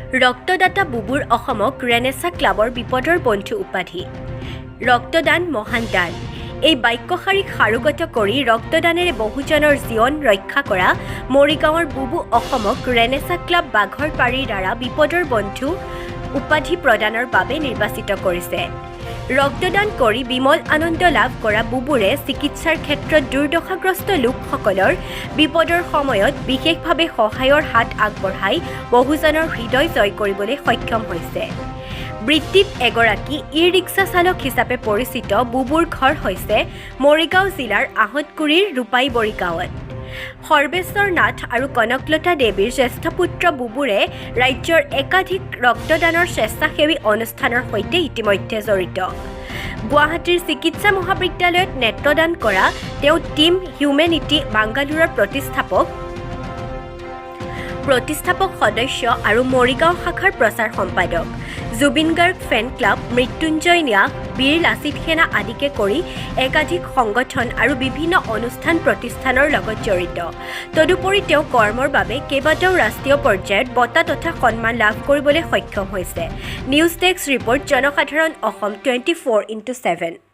ৰক্তদাতা বুবুৰ অসমক ৰেনেচা ক্লাবৰ বিপদৰ বন্ধু উপাধি। ৰক্তদান মহান দান, এই বাক্যশাৰীক সাৰোগত কৰি ৰক্তদানেৰে বহুজনৰ জীৱন ৰক্ষা কৰা মৰিগাঁৱৰ বুবু অসমক ৰেনেচা ক্লাব বাঘৰপাৰীৰ দ্বাৰা বিপদৰ বন্ধু উপাধি প্ৰদানৰ বাবে নিৰ্বাচিত কৰিছে। ৰক্তদান কৰি বিমল আনন্দ লাভ কৰা বুবুৰে চিকিৎসাৰ ক্ষেত্ৰত দুৰ্দশাগ্ৰস্ত লোকসকলৰ বিপদৰ সময়ত বিশেষভাৱে সহায়ৰ হাত আগবঢ়াই বহুজনৰ হৃদয় জয় কৰিবলৈ সক্ষম হৈছে। বৃত্তিত এগৰাকী ই ৰিক্সা চালক হিচাপে পৰিচিত বুবুৰ ঘৰ হৈছে মৰিগাঁও জিলাৰ আহঁতকুৰিৰ ৰূপাইবৰী গাঁৱত। সৰ্বেশ্বৰ নাথ আৰু কনকলতা দেৱীৰ জ্যেষ্ঠ পুত্ৰ বুবুৰে ৰাজ্যৰ একাধিক ৰক্তদানৰ স্বেচ্ছাসেৱী অনুষ্ঠানৰ সৈতে ইতিমধ্যে জড়িত। গুৱাহাটীৰ চিকিৎসা মহাবিদ্যালয়ত নেত্ৰদান কৰা তেওঁ টীম হিউমেনিটি বাংগালোৰৰ প্ৰতিষ্ঠাপক সদস্য আৰু মৰিগাঁও শাখাৰ প্ৰচাৰ সম্পাদক। জুবিন গাৰ্গ ফেন ক্লাব, মৃত্যুঞ্জয় ন্যাস, বীৰ লাচিত সেনা আদিকে কৰি একাধিক সংগঠন আৰু বিভিন্ন অনুষ্ঠান প্ৰতিষ্ঠানৰ লগত জড়িত। তদুপৰি তেওঁ কৰ্মৰ বাবে কেইবাটাও ৰাষ্ট্ৰীয় পৰ্যায়ত বঁটা তথা সন্মান লাভ কৰিবলৈ সক্ষম হৈছে। নিউজ ডেস্ক ৰিপৰ্ট, জনসাধাৰণ অসম, 24x7।